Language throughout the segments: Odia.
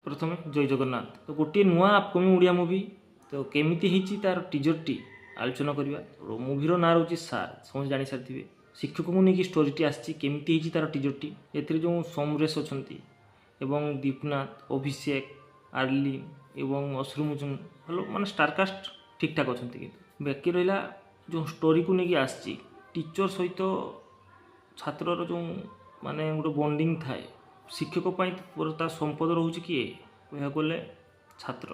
ପ୍ରଥମେ ଜୟ ଜଗନ୍ନାଥ। ତ ଗୋଟିଏ ନୂଆ ଅପକମିଂ ଓଡ଼ିଆ ମୁଭି, ତ କେମିତି ହେଇଛି ତାର ଟିଜରଟି ଆଲୋଚନା କରିବା। ମୁଭିର ନାଁ ରହୁଛି ସାର୍, ସମସ୍ତେ ଜାଣିସାରିଥିବେ। ଶିକ୍ଷକଙ୍କୁ ନେଇକି ଷ୍ଟୋରିଟି ଆସିଛି। କେମିତି ହେଇଛି ତାର ଟିଜରଟି? ଏଥିରେ ଯେଉଁ ସମରେଶ ଅଛନ୍ତି ଏବଂ ଦୀପନାଥ, ଅଭିଷେକ, ଆର୍ଲିନ ଏବଂ ଅଶ୍ରୁମୋଚନ, ଭଲ ମାନେ ଷ୍ଟାରକାଷ୍ଟ ଠିକ୍ଠାକ୍ ଅଛନ୍ତି। କିନ୍ତୁ ବାକି ରହିଲା ଯେଉଁ ଷ୍ଟୋରିକୁ ନେଇକି ଆସିଛି, ଟିଚର ସହିତ ଛାତ୍ରର ଯେଉଁ ମାନେ ଗୋଟେ ବଣ୍ଡିଙ୍ଗ ଥାଏ, ଶିକ୍ଷକ ପାଇଁ ପୁରା ତା ସମ୍ପଦ ରହୁଛି କିଏ କହିବାକୁ ଗଲେ ଛାତ୍ର।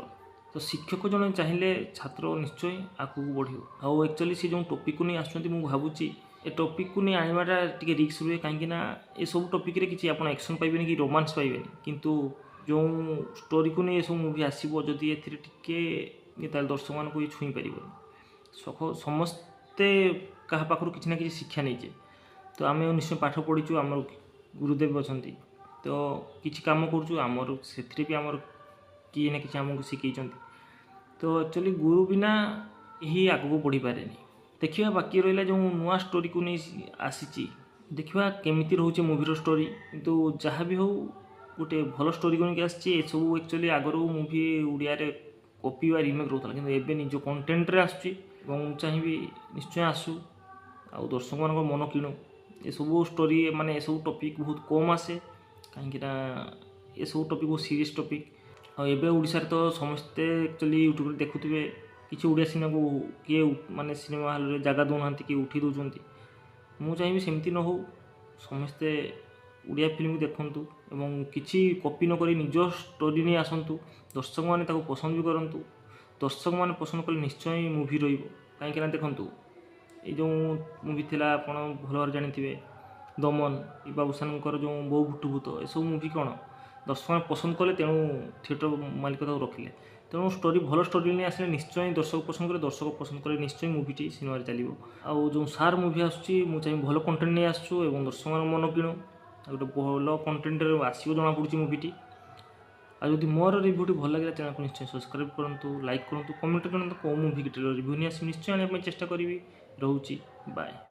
ତ ଶିକ୍ଷକ ଜଣେ ଚାହିଁଲେ ଛାତ୍ର ନିଶ୍ଚୟ ଆଗକୁ ବଢ଼ିବ। ଆଉ ଆକ୍ଚୁଆଲି ସେ ଯେଉଁ ଟପିକ୍କୁ ନେଇ ଆସୁଛନ୍ତି, ମୁଁ ଭାବୁଛି ଏ ଟପିକ୍କୁ ନେଇ ଆଣିବାଟା ଟିକେ ରିସ୍କ ରୁହେ, କାହିଁକିନା ଏସବୁ ଟପିକ୍ରେ କିଛି ଆପଣ ଆକ୍ସନ୍ ପାଇବେନି କି ରୋମାନ୍ସ ପାଇବେନି। କିନ୍ତୁ ଯେଉଁ ଷ୍ଟୋରିକୁ ନେଇ ଏସବୁ ମୁଭି ଆସିବ, ଯଦି ଏଥିରେ ଟିକେ ଇଏ, ତାହେଲେ ଦର୍ଶକମାନଙ୍କୁ ଇଏ ଛୁଇଁ ପାରିବନି। ସମସ୍ତେ କାହା ପାଖରୁ କିଛି ନା କିଛି ଶିକ୍ଷା ନେଇଛେ। ତ ଆମେ ନିଶ୍ଚୟ ପାଠ ପଢ଼ିଛୁ, ଆମର ଗୁରୁଦେବ ଅଛନ୍ତି। ତ କିଛି କାମ କରୁଛୁ ଆମର, ସେଥିରେ ବି ଆମର କିଏ ନା କିଛି ଆମକୁ ଶିଖେଇଛନ୍ତି। ତ ଆକ୍ଚୁଆଲି ଗୁରୁ ବିନା ଏହି ଆଗକୁ ବଢ଼ିପାରେନି। ଦେଖିବା, ବାକି ରହିଲା ଯେଉଁ ନୂଆ ଷ୍ଟୋରିକୁ ନେଇ ଆସିଛି, ଦେଖିବା କେମିତି ରହୁଛି ମୁଭିର ଷ୍ଟୋରି। କିନ୍ତୁ ଯାହା ବି ହଉ, ଗୋଟେ ଭଲ ଷ୍ଟୋରିକୁ ନେଇକି ଆସିଛି। ଏସବୁ ଆକ୍ଚୁଆଲି ଆଗରୁ ମୁଭି ଓଡ଼ିଆରେ କପି ବା ରିମେକ୍ ରହୁଥିଲା, କିନ୍ତୁ ଏବେ ନିଜ କଣ୍ଟେଣ୍ଟରେ ଆସୁଛି ଏବଂ ମୁଁ ଚାହିଁବି ନିଶ୍ଚୟ ଆସୁ ଆଉ ଦର୍ଶକମାନଙ୍କ ମନ କିଣୁ। ଏସବୁ ଷ୍ଟୋରି ମାନେ ଏସବୁ ଟପିକ୍ ବହୁତ କମ୍ ଆସେ, କାହିଁକିନା ଏସବୁ ଟପିକ୍ ବହୁତ ସିରିୟସ୍ ଟପିକ୍। ଆଉ ଏବେ ଓଡ଼ିଶାରେ ତ ସମସ୍ତେ ଆକ୍ଚୁଆଲି ୟୁଟ୍ୟୁବରେ ଦେଖୁଥିବେ, କିଛି ଓଡ଼ିଆ ସିନେମାକୁ କିଏ ମାନେ ସିନେମା ହଲ୍ରେ ଜାଗା ଦେଉନାହାନ୍ତି, କିଏ ଉଠେଇ ଦେଉଛନ୍ତି। ମୁଁ ଚାହିଁବି ସେମିତି ନ ହଉ, ସମସ୍ତେ ଓଡ଼ିଆ ଫିଲ୍ମକୁ ଦେଖନ୍ତୁ ଏବଂ କିଛି କପି ନ କରି ନିଜ ଷ୍ଟୋରି ନେଇ ଆସନ୍ତୁ। ଦର୍ଶକମାନେ ତାକୁ ପସନ୍ଦ ବି କରନ୍ତୁ। ଦର୍ଶକମାନେ ପସନ୍ଦ କଲେ ନିଶ୍ଚୟ ମୁଭି ରହିବ। କାହିଁକିନା ଦେଖନ୍ତୁ, ଏଇ ଯେଉଁ ମୁଭି ଥିଲା, ଆପଣ ଭଲ ଭାବରେ ଜାଣିଥିବେ, ଦମନ, ବାବୁସାନଙ୍କର ଯେଉଁ ବୋଉ ବୁଟୁ ଭୂତ, ଏସବୁ ମୁଭି କ'ଣ ଦର୍ଶକମାନେ ପସନ୍ଦ କଲେ, ତେଣୁ ଥିଏଟର ମାଲିକ ତାକୁ ରଖିଲେ। ତେଣୁ ଷ୍ଟୋରି, ଭଲ ଷ୍ଟୋରି ନେଇ ଆସିଲେ ନିଶ୍ଚୟ ଦର୍ଶକ ପସନ୍ଦ କରେ। ଦର୍ଶକ ପସନ୍ଦ କଲେ ନିଶ୍ଚୟ ମୁଭିଟି ସିନେମାରେ ଚାଲିବ। ଆଉ ଯେଉଁ ସାର୍ ମୁଭି ଆସୁଛି, ମୁଁ ଚାହିଁବି ଭଲ କଣ୍ଟେଣ୍ଟ ନେଇ ଆସୁଛୁ ଏବଂ ଦର୍ଶକମାନଙ୍କ ମନ କିଣୁ। ଆଉ ଗୋଟେ ଭଲ କଣ୍ଟେଣ୍ଟରେ ଆସିବ ଜଣାପଡ଼ୁଛି ମୁଭିଟି। ଆଉ ଯଦି ମୋର ରିଭ୍ୟୁଟି ଭଲ ଲାଗିଲା, ଚ୍ୟାନେଲକୁ ନିଶ୍ଚୟ ସବସ୍କ୍ରାଇବ୍ କରନ୍ତୁ, ଲାଇକ୍ କରନ୍ତୁ, କମେଣ୍ଟ କରନ୍ତୁ। କେଉଁ ମୁଭି ରିଭ୍ୟୁ ନେଇ ଆସିବି, ନିଶ୍ଚୟ ଆଣିବା ପାଇଁ ଚେଷ୍ଟା କରିବି। ରହୁଛି, ବାଏ।